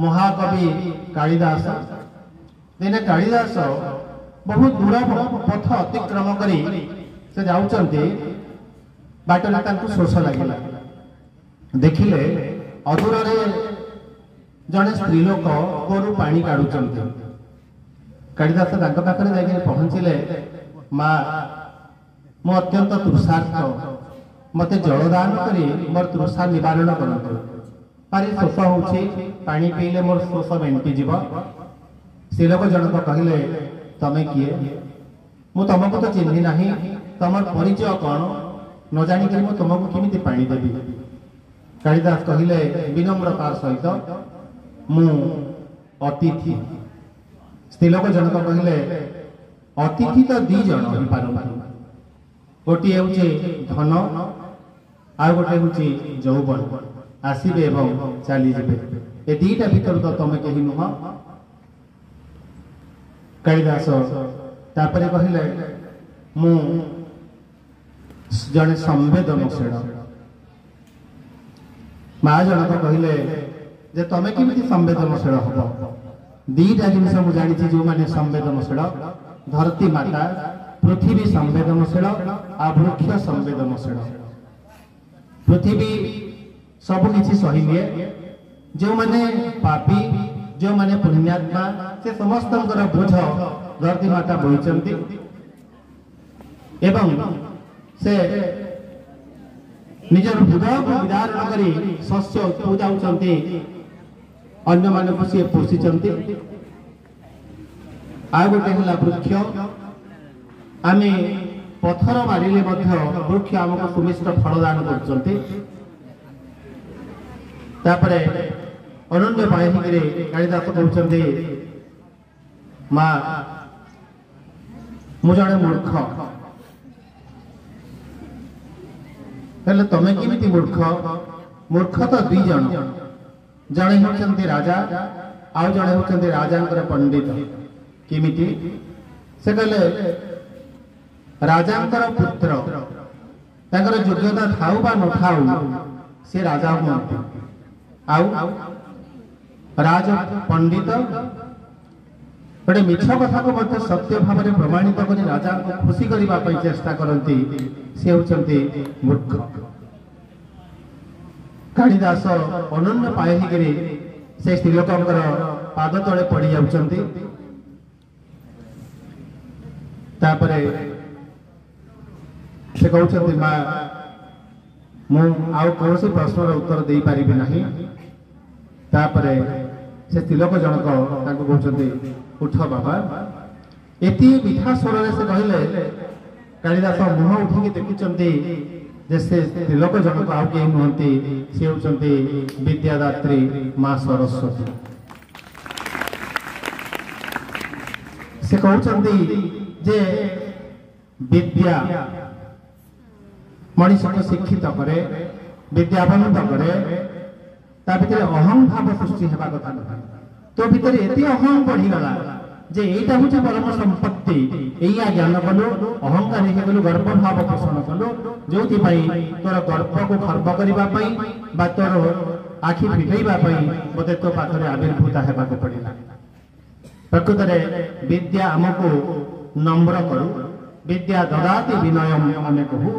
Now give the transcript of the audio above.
ମହାକବି କାଳିଦାସ। ଦିନେ କାଳିଦାସ ବହୁତ ଦୂର ପଥ ଅତିକ୍ରମ କରି ସେ ଯାଉଛନ୍ତି। ବାଟରେ ତାଙ୍କୁ ଶୋଷ ଲାଗିଲା। ଦେଖିଲେ ଅଦୂରରେ ଜଣେ ସ୍ତ୍ରୀ ଲୋକ ଗୋରୁ ପାଣି କାଢୁଛନ୍ତି। କାଳିଦାସ ତାଙ୍କ ପାଖରେ ଯାଇକି ପହଞ୍ଚିଲେ। ମା, ମୁଁ ଅତ୍ୟନ୍ତ ତୃଷାର୍ଥ, ମତେ ଜଳଦାନ କରି ମୋର ତୃଷା ନିବାରଣ କରନ୍ତୁ। ଭାରି ଶୋଷ ହଉଛି, ପାଣି ପିଇଲେ ମୋର ଶୋଷ ମେଣ୍ଟିଯିବ। ସ୍ତ୍ରୀ ଲୋକ ଜଣକ କହିଲେ, ତମେ କିଏ? ମୁଁ ତମକୁ ତ ଚିହ୍ନି ନାହିଁ, ତମର ପରିଚୟ କଣ? ନ ଜାଣିକରି ମୁଁ ତମକୁ କେମିତି ପାଣି ଦେବି? କାଳିଦାସ କହିଲେ ବିନମ୍ରତାର ସହିତ, ମୁଁ ଅତିଥି। ସ୍ତ୍ରୀ ଲୋକ ଜଣକ କହିଲେ, ଅତିଥି ତ ଦି ଜଣ ହେଇପାରନ୍ତି, ଗୋଟିଏ ହେଉଛି ଧନ ଆଉ ଗୋଟେ ହେଉଛି ଯୌବନ, ଆସିବେ ଏବଂ ଚାଲିଯିବେ। ଏ ଦିଟା ଭିତରୁ ତ ତମେ କେହି ନୁହଁ। କାଳିଦାସ ତାପରେ କହିଲେ, ମୁଁ ଜଣେ ସମ୍ବେଦନଶୀଳ। ମା ଜଣକ କହିଲେ ଯେ ତମେ କେମିତି ସମ୍ବେଦନଶୀଳ ହବ? ଦିଟା ଜିନିଷ ମୁଁ ଜାଣିଛି ଯୋଉମାନେ ସମ୍ବେଦନଶୀଳ, ଧରତୀ ମାତା ପୃଥିବୀ ସମ୍ବେଦନଶୀଳ ଆଉ ବୃକ୍ଷ ସମ୍ବେଦନଶୀଳ। ପୃଥିବୀ ସବୁ କିଛି ସହିନିଏ। ଯେଉଁମାନେ ପାପୀ, ଯେଉଁମାନେ ପୁଣ୍ୟାତ୍ମା, ସେ ସମସ୍ତଙ୍କର ବୋଝ ଧରତୀ ମାତା ବୋହିଛନ୍ତି ଏବଂ ସେ ନିଜର ହୃଦୟକୁ ବିଦାରଣ କରି ଶସ୍ୟ ଉପୁଜାଉଛନ୍ତି, ଅନ୍ୟମାନଙ୍କୁ ସିଏ ପୋଷିଛନ୍ତି। ଆଉ ଗୋଟେ ହେଲା ବୃକ୍ଷ। ଆମେ ପଥର ମାରିଲେ ମଧ୍ୟ ବୃକ୍ଷ ଆମକୁ ସୁମିଷ୍ଟ ଫଳ ଦାନ କରୁଛନ୍ତି। ତାପରେ ଅନନ୍ୟ ବାହିନୀରେ କାଳିଦାସ କହୁଛନ୍ତି, ମା, ମୁଁ ଜଣେ ମୂର୍ଖ। ହେଲେ ତମେ କେମିତି ମୂର୍ଖ? ମୂର୍ଖ ତ ଦି ଜଣ, ଜଣେ ହେଉଛନ୍ତି ରାଜା ଆଉ ଜଣେ ହେଉଛନ୍ତି ରାଜାଙ୍କର ପଣ୍ଡିତ। କେମିତି? ସେ କହିଲେ, ରାଜାଙ୍କର ପୁତ୍ର, ତାଙ୍କର ଯୋଗ୍ୟତା ଥାଉ ବା ନଥାଉ ସେ ରାଜା ହୁଅନ୍ତି, ଆଉ ରାଜ ପଣ୍ଡିତ ଗୋଟେ ମିଛ କଥାକୁ ମଧ୍ୟ ସତ୍ୟ ଭାବରେ ପ୍ରମାଣିତ କରି ରାଜାଙ୍କୁ ଖୁସି କରିବା ପାଇଁ ଚେଷ୍ଟା କରନ୍ତି, ସେ ହେଉଛନ୍ତି ମୂର୍ଖ। କାଳିଦାସ ଅନନ୍ୟ ପାୟ ହେଇକରି ସେ ସ୍ତ୍ରୀ ଲୋକଙ୍କର ପାଦ ତଳେ ପଡି ଯାଉଛନ୍ତି। ତାପରେ ସେ କହୁଛନ୍ତି, ମା, ମୁଁ ଆଉ କୌଣସି ପ୍ରଶ୍ନର ଉତ୍ତର ଦେଇପାରିବି ନାହିଁ। ତାପରେ ସେ ସ୍ତ୍ରୀ ଲୋକ ଜଣକ ତାଙ୍କୁ କହୁଛନ୍ତି, ଉଠ ବାବା। ଏତିକି ମିଠା ସ୍ୱରରେ ସେ କହିଲେ, କାଳିଦାସ ମୁହଁ ଉଠିକି ଦେଖୁଛନ୍ତି ଯେ ସେ ସ୍ତ୍ରୀ ଲୋକ ଜଣକ ଆଉ କେହି ନୁହନ୍ତି, ସେ ହେଉଛନ୍ତି ବିଦ୍ୟାଦାତ୍ରୀ ମା ସରସ୍ୱତୀ। ସେ କହୁଛନ୍ତି ଯେ ବିଦ୍ୟା ମଣିଷକୁ ଶିକ୍ଷିତ କରେ, ବିଦ୍ୟାବନ୍ତ କରେ, ତା ଭିତରେ ଅହଂ ଭାବ ସୃଷ୍ଟି ହେବା କଥା ନୁହେଁ। ତୋ ଭିତରେ ଏତେ ଅହଂ ବଢିଗଲା ଯେ ଏଇଟା ହଉଛି ପରମ ସମ୍ପତ୍ତି, ଏଇଆ ଜ୍ଞାନ କଲୁ, ଅହଙ୍କାର ହେଇଗଲୁ, ଗର୍ବ ଭାବ ପୋଷଣ କଲୁ, ଯୋଉଥିପାଇଁ ତୋର ଗର୍ବକୁ ଖର୍ବ କରିବା ପାଇଁ ବା ତୋର ଆଖି ଫିଟେଇବା ପାଇଁ ମୋତେ ତୋ ପାଖରେ ଆବିର୍ଭୂତ ହେବାକୁ ପଡିଲା। ପ୍ରକୃତରେ ବିଦ୍ୟା ଆମକୁ ନମ୍ର କରୁ, ବିଦ୍ୟା ଦଦାତି ବିନୟମ ଆମେ କହୁ।